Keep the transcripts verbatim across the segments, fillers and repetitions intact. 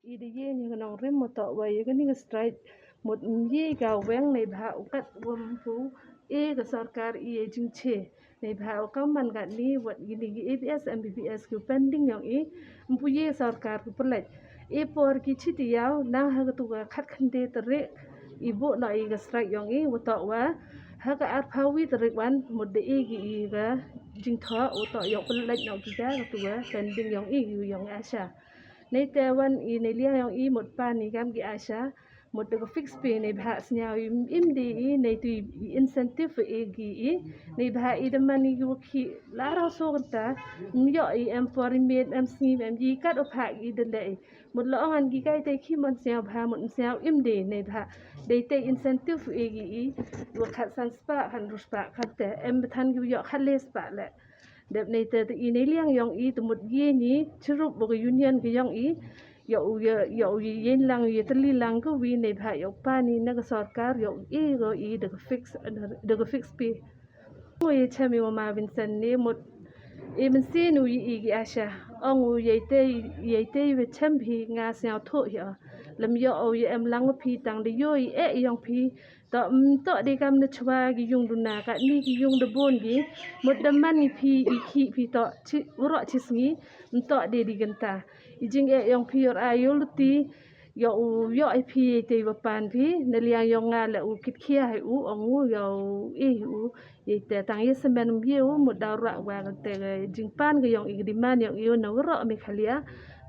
I da ye ni ka nongrim mo toh wa ya ka ni ka strike mut mye ka weng nei bha u kat wa mpu e ka sorkar i e jingche. Nei bha u kam man kat ni wat i ni ki A B S, M B B S ki pending yong i mpu ye sorkar ki pelet. E por ki chiti yaw nang ha ka tu ka khat khande tarik i bo na i ka strike yong i wa toh wa ha ka arphawi tarik wan mut da e ki i ka jingthoh wa toh yong pelet nok ki ka ka tu ka pending yong i yong ASHA. Nei te wan i nei liang yong i mut pan i kam ki ASHA mut da ka fix pay nei bha sniaw i im de i nei tu i incentive e ki i nei bha i da man i ki wa ki la ra so kanta. Myo i em por i met em sni em i kat o pha i da le i mut la ong an ki kai te ki mon sniaw bha mut sniaw im de nei bha dei te incentive e ki i wa khat san spa khan ru spa khat te em bethan ki yo khat le spa le. Dep nei te te i nei liang yong i te mut ye ni chirup bo ka union ka yong i. Yo u ye, yo u ye yen lang ye teli lang ka wi nei bha yo pa ni na ka sorkar yo i go i da ka fix, da ka fix pay. Ngo ye chem i wa ma Vincent ni mut i men si nu ye i ki ASHA. Ong u ye te, ye te we chem phi nga sniaw tho hi o. Lem yo u ye em lang phi tang de yo i e yong phi. Toh mtoh de kam na chwa ki yung duna ka ni ki yung da bon ki mut da man i phi i ki phi toh chi uro chi sngi mtoh de di ganta. I jing e yong phi yor a yo luti yo u yo i phi te wa pan phi na liang yong nga le u kit khia hai u ong u yo i u ye te tang ye semen ye u mut da ra wa te jing pan ka yong i di man yong i u na uro mi khalia.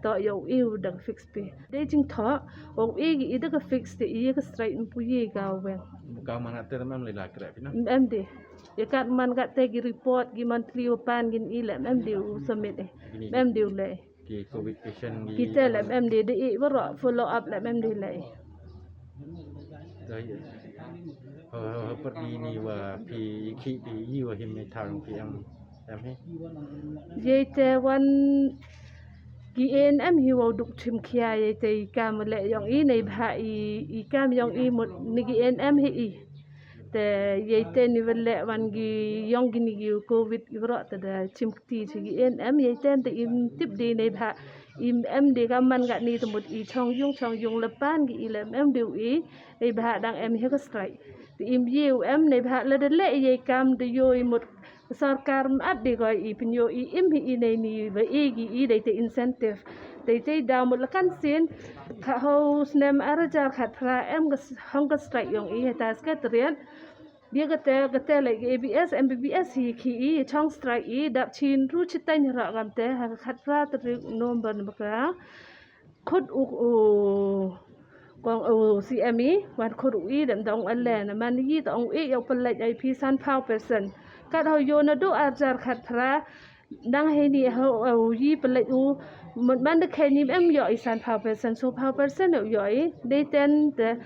Toh yo u i u da ka fix pay. Dei jingthoh, o i i da ka fix te i ka strike mpu ye ka weng. Ka man ate mem le la kre pina. Em de. Ya kat man kat te ki report ki monthly wa pan gin i le em de u submit e. Em de u le. Ki covid patient ki. Ki te le em de de i wa ro follow up le em de le. Dei. Ha, ha, ha, per di ni wa phi ki di i wa him me thang phi em. Em he. Ye te wan ki A N M hi wa duk chim khia ye te i kam le yong i nei bha i, i kam yong i mut ni ki A N M hi i. Te ye te ni wa le wan ki yong ki ni ki covid ki ro te da chim kti chi ki A N M ye te te im tip di nei bha im em di kam man ka ni te mut i chong yung chong yung le pan ki i le em di u i nei bha dang em hi ka strike. Te im ye u em nei bha le de le ye kam de yo i mut Sorkar m at di ko i pynyo i im hi i nei ni wa i gi i dei te incentive. Dei te daw mut la kan sin, ka ho snem ar hajar khat phra em ka s-, hong ka strike yong i heta secretariat. Dia kate, kate le A B S, M B B S hi ki i, chong strike i, dap chin ru chiteng ra kam te, ha khat phra tarik November na baka. Khut u, u, kong u C M i, wan khut u i dem dong ale na man i tong i yow pelaj ai phi san phaw percent. Kat ho yo na du ar hajar khat phra, dang hei ni ho u i pelaj u, mut man de khe ni em yo i san phaw percent, so phaw percent yo i, dei ten te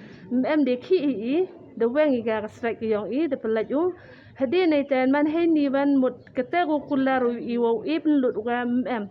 em de ki i, de weng i ga ka strike yong i, de pelaj u. Hadi nei ten man hei ni wan mut kate ko kular u i wow i pynlut u ga em.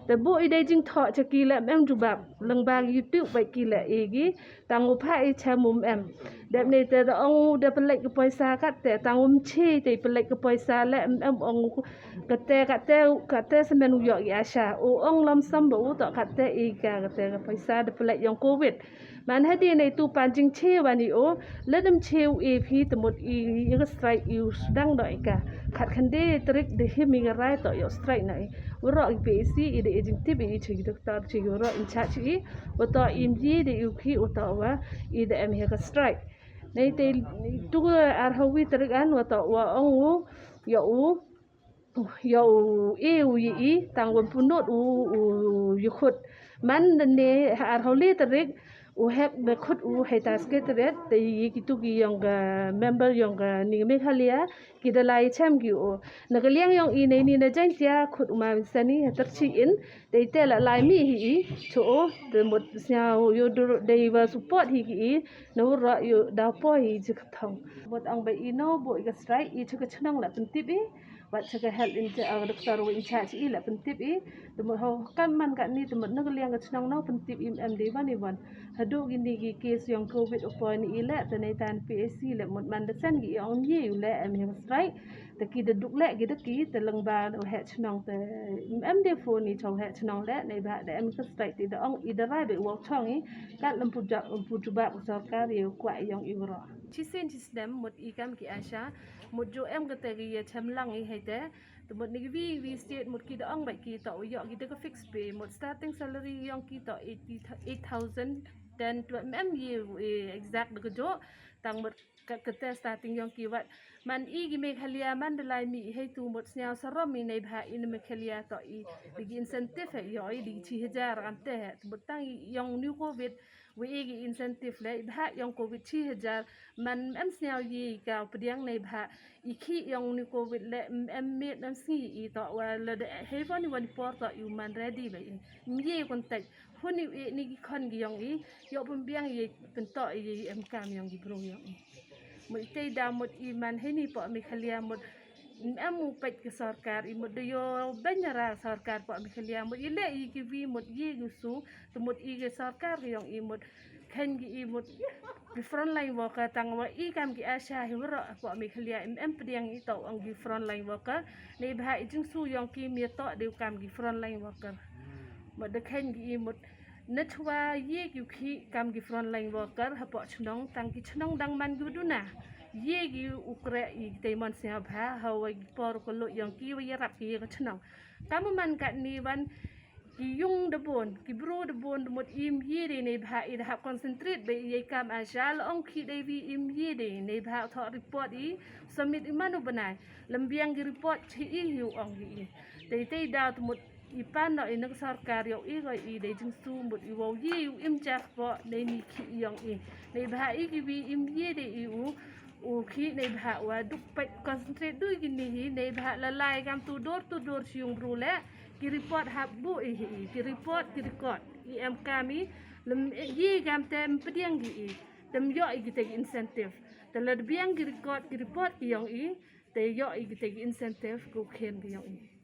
Te bu i dei jingthoh cha ki le em jubab, lyngba ki YouTube bai ki le i gi, tang u pha i cha mum em. Dep nei te da ong u da pelek ka poisa kat te, tang um chi te pelek ka poisa le em ong u kate, kate, kate semen u yo i asha. U ong lam sam ba u to kate i ka, kate ka poisa da pelek yong covid. Man hadi nei tu pan jingche wan i o, le dem che u e phi te mut i, i ka strike i u sdang do i ka. Khat khande tarik de him i ka rai to yo strike na i. Waro i P A C i de i jingtip i che ki doktor che waro in charge i. Wato im ji de i u khi wato wa i de em he ka strike. Nei te tu ka ar hawi tarik an wato wa ong u yo u Yow e u yi i, tang wan punot u, u yi khut. Man ne ar hawli tarik, u hek de khut u hei ta secretariat, te yi ki tu ki yong ka member yong ka ni Meghalaya, ki da lai chem ki u. Na ka liang yong i nei ni na Jaintia, khut u ma Vincent i, ha tar chi in, te i te la lai mi hi i, cho o, te mut sñiaw yow dur, dei wa support hi ki i, na u ro yow daw po hi ji ka thong. Mut ong ba i no, bo i ka strike, i cho ka chnong la pyntip i, Wat cha ka health in cha, ah, doctor wa in charge i le pyntip i. Te mut ho kam man ka ni te mut na ka liang ka chnong no pyntip i em de wan i wan. Hadu ki ni ki case yong covid u poi ni i le te nei tan P A C le mut man da sen ki i ong ye u le em yong strike. Te ki da duk leh ki da ki te lang ba u heh chnong te em de phone i chow heh chnong leh nei ba da em ka strike ti da ong i da rai be wow chong i kat lam pu ja pu jubab ka sorkar ye kwah yong i wro. Chi sin chi snem mut i kam ki ASHA mut jo em ka te ki ye chem lang i hei te. Te mut ni ki wi wi state mut ki da ong ba ki to u yoh ki da ka fix pay mut starting salary yong ki to eighty, eight thousand, ten, twelve, em ye exact da ka jo. Tang mut ka, ka te starting yong ki wat. Man i ki Meghalaya man da lai mi hei tu mut sniaw sarom i nei bha i na Meghalaya to i. Di ki incentive hei yoh i di ki chi hajar kan te hei. Mut tang i yong new covid. Wi i ki incentive le i bha yong covid chi hajar. Man em sniaw i ka pdiang nei bha i ki yong new covid le em, em met em sngi i to wa le de hei wan i wan i por to i man ready ba i. Em ye contact. Hun i u e ni ki khon ki yong i, yoh pynbiang i pyntoh i em kam yong ki bru yong i. Mut i tei da mut i man hei ni poh Meghalaya mut em u peit ka sorkar i mut da yoh banyara sorkar poh Meghalaya mut i le i ki wi mut i gu su, te mut i ka sorkar ka yong i mut khen ki i mut ki frontline worker tang wa i kam ki ASHA hi wro poh Meghalaya em, em pdiang i to ong ki frontline worker. Nei bha i jingsu yong ki mi to de kam ki frontline worker. Mut da khen ki i mut na chwa ye ki u ki kam ki frontline worker ha poh chnong tang ki chnong dang man ki duna. Ye ki u kre i te mon se bha ha wa ki por ko lo yong ki wa ye rap ki ye ka chnong. Kam man kat ni wan ki yung da bon, ki bru da bon mut im ye de nei bha i da hap concentrate ba i ye kam ASHA la ong ki de wi im ye de nei bha tho report i submit i manu banai. Lam biang ki report chi i hi u ong ki i. Te te da mut i pan no i na ka sorkar yoh i ko i de jingsu mut i wow ye u im chak po nei ni ki yong i. Nei bha i ki wi im ye de i u u ki nei bha wa duk peit concentrate du i ki ni hi nei bha la lai kam tu door tu door chi yung bru le ki report hap bu i hi i ki report ki record i em kam i lem ye kam te em pdiang ki i. Tem yoh i ki te ki incentive. Te la biang ki record ki report ki yong i. Te yoh i ki te ki incentive ko khen ki yong i.